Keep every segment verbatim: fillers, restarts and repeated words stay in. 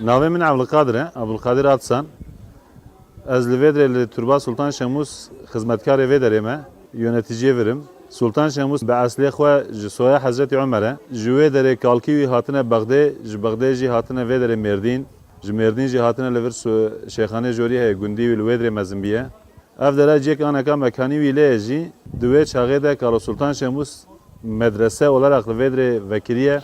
Navê min Evliqadir e, Evliqadir Atsan. Ez li vê derê li Turba Sultan Şemûs xizmetkarê vê derê me, yöneticiyê vir im. Sultan Şemûs bi eslê xwe ji soya Hezretî Omer e. Ji wê derê kalkî wî hatine Bexdê, ji Bexdê jî hatine vê derê Mêrdîn. Ji Mêrdîn jî hatine li vir su-, Şêxanê Jorî heye, gundî wî li wê derê mezin bîye. Ev dere ciyek aneka mekanî wî lê ye jî, di wê çaxê de Kalo Sultan Şemûs medrese olarak li vê derê vekiriye.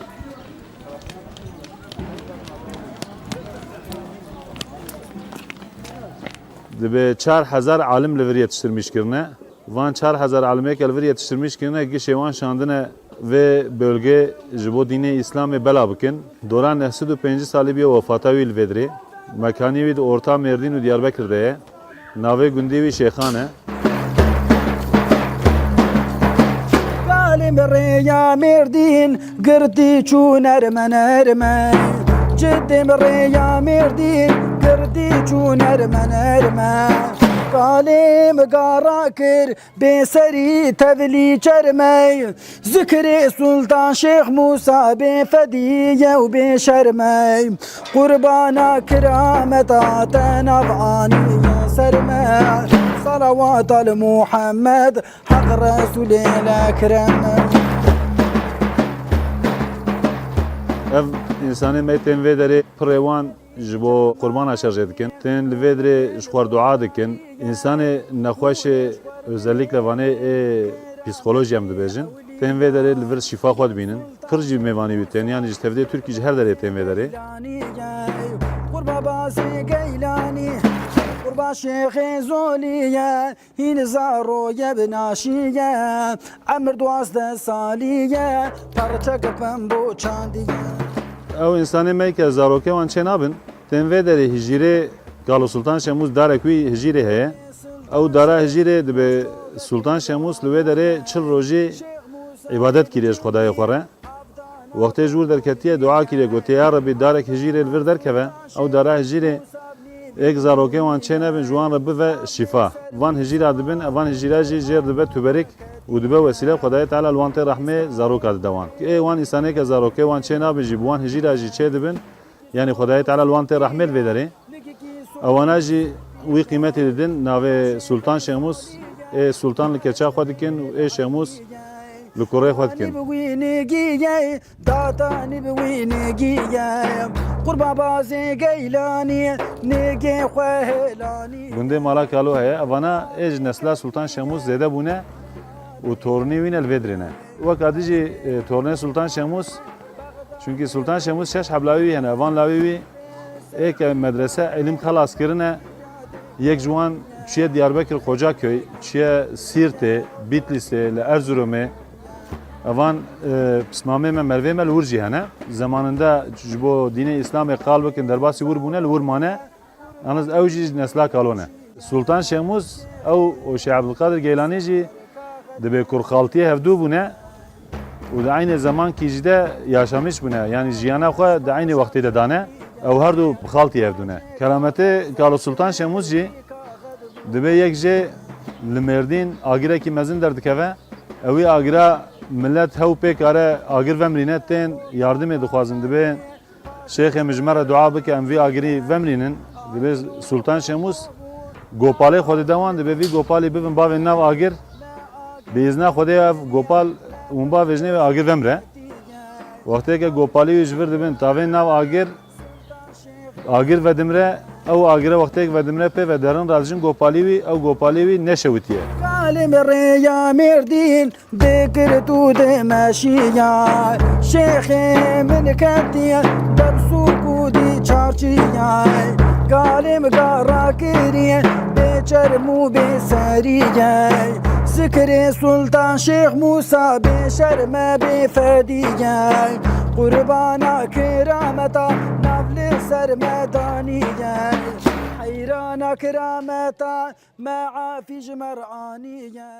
Dibe çar hezar alim li vir yetiştirmiş kirine. Van çar hezar alimê ke li vir yetiştirmiş kirine, gişê wan şandine vê bölgê ji bo dînê Îslamê bela bikin. Dora neh sed û pêncî salî bîye wefata wî li vê derê. Mekanî wî di orta Mêrdîn û Diyarbekir de ye. Navê gundî wî Şêxan e. Galê min rêya Mêrdîn girtî çû nerme nerme. Cidê min rêya Mêrdîn girtî çû nerme nerme. Galê min gara kir bê serî tevlî çermey. Zikrê Sultan Şêx Mûsa bê fedî ye û bê şermey. Qurbana kirameta te nav aniye ser me. Salawata li Muhammed, Heq Resûlê lekrem. Ev însanê me tên vê derê pirê wan ji bo qurbana şerjê dikin. Tên li vê derê ji xwe dua dikin. Însanê nexweşê, özellikle vanê ê psîkolojî em dibêjin, tên vê derê li vir şîfa xwe dibînin. Pir jî mêvanî wî tên, yanî ji tevdê Tirkî ji her derê tên vê derê. Qurba Bazê Geylanî, qurba Şêxê Zolî ye, hîn zaro ye bi naşî ye, emir duwazdeh salî ye, parçek pembo çandî ye. Ew însanê me ke zarokê wan çê nabin, tên vê derê hijîrê Kalo Sultan Şemûs darek wî hijîrê heye. Ew dara hijîrê dibe Sultan Şemûs li wê derê çil rojî îbadet kiriye ji Xwedayê xwe re. Wextê ji wir derketiye, dua kiriye, gotiye, "Ya Rebî, darek hijîrê li vir derkeve." Ew dara hijîrê êk zarokê wan çê nebin, ji wan re bive şîfa. Van hijîra dibin, van hijîra jî jêr dibe tuberik û dibe wesîle Xwedayê Teala li wan tê rehmê zaroka dide wan. Ê wan însanê ke zarokê wan çê nabin jî, bi wan hijîra jî çê dibin, yanî Xwedayê Teala li wan tê rehmê li vê derê. Ewana jî wî qîmetê didin, navê Sultan Şemûs, ê Sultan li keça xwe dikin û ê Şemûs li kurê xwe dikin. Bi wî nêgî ye, datanî bi wî nêgî ye. Qurba Bazê Geylanî, nêgê xwe hêlanî. Gundê Mala Kalo heye, evana ê ji nesla Sultan Şemûs zêde bûne û tornî wî ne li vê dirê ne. Weka dijî, e, tornê Sultan Şemûs, çunkî Sultan Şemûs şeş heb lawî wî hene, evan lawî wî ê ke medrese îlim xelas kirine, yek ji wan çûye Diyarbekir Qocaköy, çûye Sîrtê, Bîtlîsê, li Erzurumê. Evan, e, pismamê me, mervê me li wir jî hene. Zemaninde ji bo dînê Îslamê qal bikin, derbasî wir bûne, li wir mane. Yalnız ew jî ji nesla Kalo ne. Sultan Şemûs, ew û Şêx Ebdulkadir Geylanî jî dibê kurxaltiyê hevdû bûne û di eynê zemankî jî de yaşamiş bûne. Yanî jiyana xwe di eynê wextê de dane. Ew her du bi xaltî hevdû ne. Kerametê Kalo Sultan Şemûs jî dibê yek jê li Mêrdîn agirekî mezin derdikeve. Ewî agira millet hew pê kare agir vemirîne, tên yardimê dixwazin. Dibê Şêxê min ji me re dua bike, em vî agirî vemirînin. Dibê Sultan Şemûs gopalê xwe dide wan, dibê vî gopalî bibin bavên nav agir. Bi îzna Xwedê ev gopal û min bavêjinê wê agir vemire. Wextê ke gopalî wî ji vir dibin tavên nav agir, agir vedimre, ew agire wextêk vedimre pê ve derin radijin gopalî wî, ew gopalî wî neşewitiye. Kalê min rêya Mêrdîn, Dê girt û dê meşiya, şêxê min ketiye, debsûk û dî çarçiye. Galê min gara kiriye, bê çerm û bê seriye. Zikrê Sultan Şêx Mûsa, bê şerme bê fediye. Qurbana kirameta, nav li ser me daniye. Heyrana kirameta, me afî ji me re aniye.